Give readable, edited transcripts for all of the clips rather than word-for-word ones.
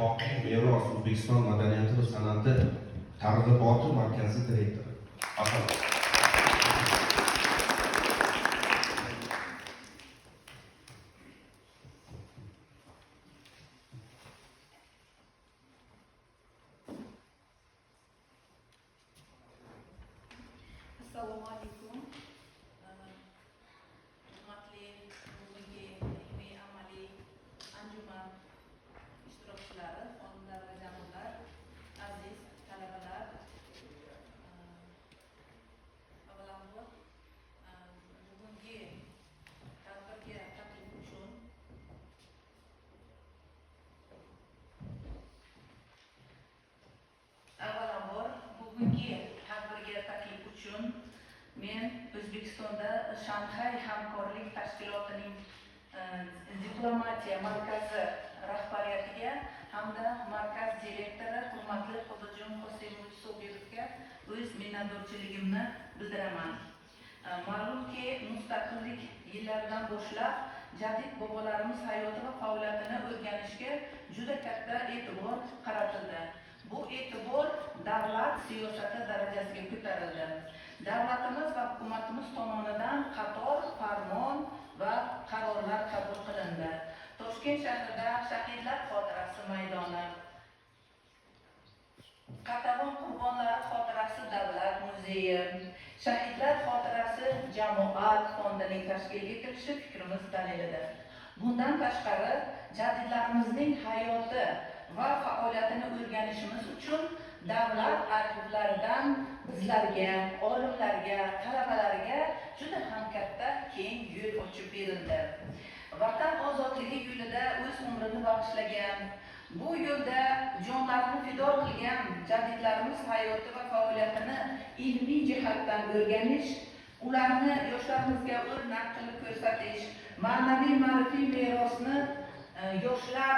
Boqiy meros O'zbekiston madaniyati va san'ati targ'iboti markazi direktori. Marhamat. Assalomu alaykum. Hurmatli bugungi ilmiy amaliy anjuman ishtirokchilari, xonimlar va janoblar, aziz talabalar. Avvalambor bugungi tadbirga taklif uchun avvalambor bugungi tadbirga taklif uchun men O'zbekistonda Shanxay hamkorlik tashkilotining diplomatiya markazi rahbariyatiga hamda markaz direktori hurmatli Qodirjon Qosimovich Sobirovga o'z minnatdorchiligimni bildiraman. Ma'lumki, mustaqillik yillaridan boshlab jadid bobolarimiz hayoti va faoliyatini o'rganishga juda katta e'tibor qaratildi. Bu e'tibor davlat siyosati darajasiga ko'tarildi. Davlatimiz va hukumatimiz tomonidan qator farmon va qarorlar qabul qilindi. Toshkent shahrida Shahidlar xotirasi maydoni, Qatag'on qurbonlari xotirasi davlat muzeyi, Shahidlar xotirasi jamoat fondining tashkil etilishi fikrimiz dalilidir. Bundan tashqari, jadidlarimizning hayoti va faoliyatini o'rganishimiz uchun davlat arxivlaridan bizlarga, olimlarga, talabalarga juda ham katta keng yo'l ochib berildi. Vatan ozodligi yo'lida o'z umrini bag'ishlagan, bu yo'lda jonlarini fido qilgan jadidlarimiz hayoti va faoliyatini ilmiy jihatdan o'rganish, ularni yoshlarimizga o'rnak qilib ko'rsatish, ma'naviy ma'rifiy merosni yoshlar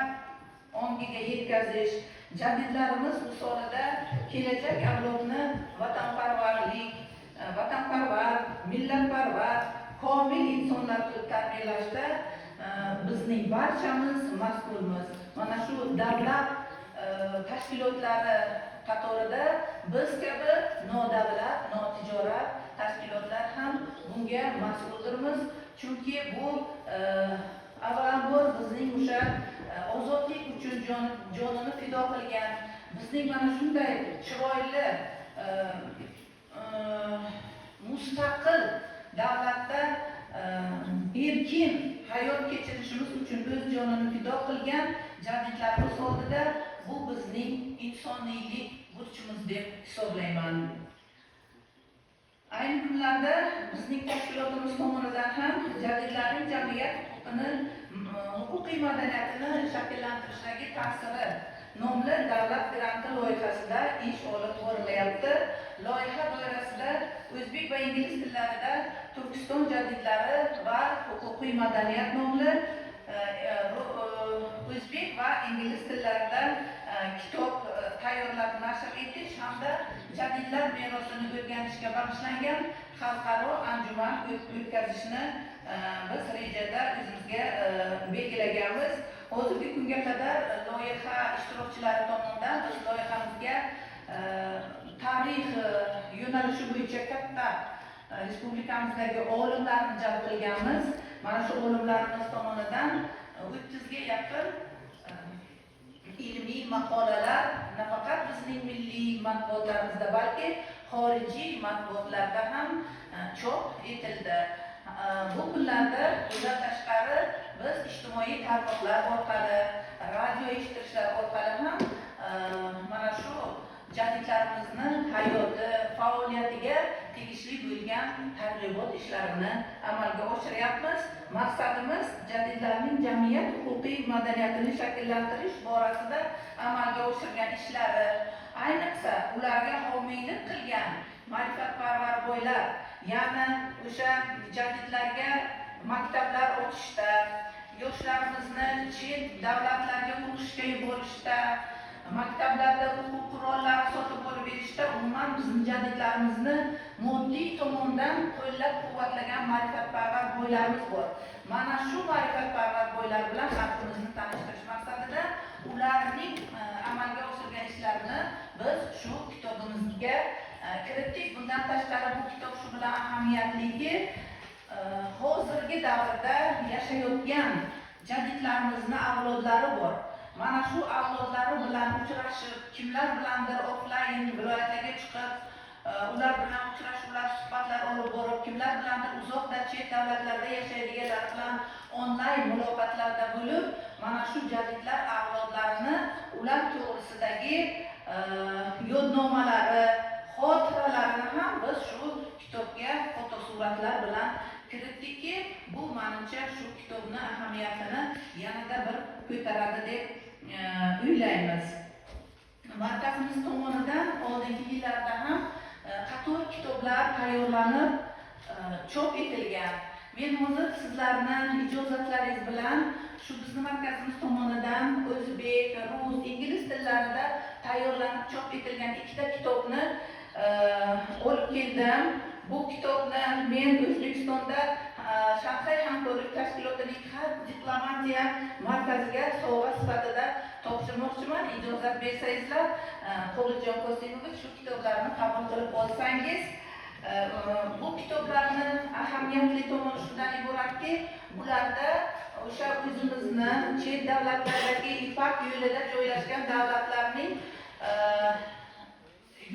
ongiga yetkazish, jadidlarimiz misolida kelajak avlodni vatanparvarlik, vatanparvar, millatparvar, komil insonlar qilib tarbiyalashda bizning barchamiz mas'ulmiz. Mana shu davlat tashkilotlari qatorida biz kabi nodavlat, notijorat tashkilotlar ham bunga mas'uldirmiz. Chunki bu avvalambor bizning o'sha ozodlik uchun jonini fido qilgan, bizning mana shunday chiroyli mustaqil davlatda erkin hayot kechirishimiz uchun o'z jonini fido qilgan jadidlarimiz oldida bu bizning insoniylik burchimiz deb hisoblayman. Ayni kunlarda bizning tashkilotimiz tomonidan ham jadidlarning jamiyat huquqini, huquqiy madaniyatini shakllantirishdagi ta'siri nomli davlat granti loyihasida ish olib borilyapti. Loyiha doirasida o'zbek va ingliz tillarida Turkiston jadidlari va huquqiy madaniyat nomli o'zbek va ingliz tillarida kitob tayyorlab nashr etish hamda jadidlar merosini o'rganishga bag'ishlangan xalqaro anjuman o'tkazishni biz rejada o'zimizga belgilaganmiz. Hozirgi kunga qadar loyiha ishtirokchilari tomonidan biz loyihamizga tarix yo'nalishi bo'yicha katta respublikamizdagi olimlarni jalb qilganmiz. Mana shu olimlarimiz tomonidan 30 ga yaqin ilmiy maqolalar nafaqat bizning milliy matbuotlarimizda, balki xorijiy matbuotlarda ham chop etildi. Bu kunlarda bundan tashqari biz ijtimoiy tarmoqlar orqali, radio eshittirishlar orqali ham mana shu jadidlarimizni hayoti, faoliyatiga tegishli bo'lgan targ'ibot ishlarini amalga oshiryapmiz. Maqsadimiz jadidlarning jamiyat huquqiy madaniyatini shakllantirish borasida amalga oshirgan ishlari, ayniqsa ularga homiylik qilgan ma'rifatparvar boylar, ya'ni o'sha jadidlarga maktablar ochishda, yoshlarimizni chet davlatlarga o'qishga yuborishda, maktablarda o'quv qurollari sotib olib berishda, umuman bizni jadidlarimizni moddiy tomondan qo'llab-quvvatlagan ma'rifatparvar boylarimiz bor. Mana shu ma'rifatparvar boylar bilan xalqimizni tanishtirish maqsadida ular Ularning amalga oshirgan ishlarini biz shu kitobimizga kiritdik. Bundan tashqari bu kitob shu bilan ahamiyatliki, hozirgi davrda yashayotgan jadidlarimizni avlodlari bor. Mana shu avlodlari bilan uchrashib, kimlar bilandir offlayn viloyatlarga chiqib, ular bilan uchrashuvlar, suhbatlar olib borib, kimlar bilandir uzoqda chet davlatlarda yashaydiganlar bilan onlayn muloqotlarda bo'lib, mana shu jadidlar avlodlarini ular to'g'risidagi yodnomalari, xotiralarini ham biz shu kitobga fotosuratlar bilan kiritdikki, bu menimcha shu kitobni ahamiyatini yanada bir ko'taradi deb o'ylaymiz. Markazimiz tomonidan oldingi yillarda ham qator kitoblar tayyorlanib chop etilgan. Men hozir sizlarni ijozatlaringiz bilan shu bizni markazimiz tomonidan o'zbek, rus, ingliz tillarida tayyorlanib chop etilgan ikkita kitobni olib keldim. Bu kitobni men O'zbekistonda Shanxay hamkorlik tashkilotining xalq diplomatiya markaziga sovg'a sifatida topshirmoqchiman. Ijozat bersangizlar, Qobiljon Qosimovich, shu kitoblarni qabul qilib olsangiz. Bu kitoblarni ahamiyatli tomoni shundan iboratki, bularda o'sha o'zimizni chet davlatlardagi Ipak yo'lida joylashgan davlatlarning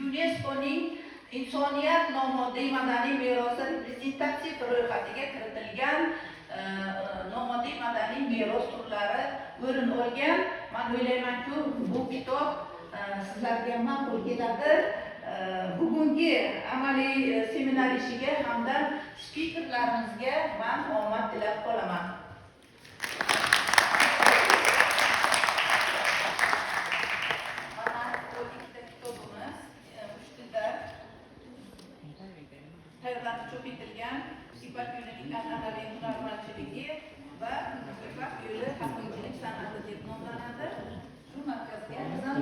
UNESCOning insoniyat nomoddiy madaniy merosi reprezentativ ro'yxatiga kiritilgan nomoddiy madaniy meros turlari o'rin olgan. Men o'ylaymanki, bu kitob sizlarga ma'qul keladi. Bugungi amaliy seminar ishiga hamda spikerlarimizga men omad tilab qolaman. Mana bu ikkita kitobimiz uch tilda tayyorlanib chop etilgan Ipak yo'lining an'anaviy hunarmandchiligi va Ipak yo'li xatimchilik san'ati deb nomlanadi. Shu markazga biz ham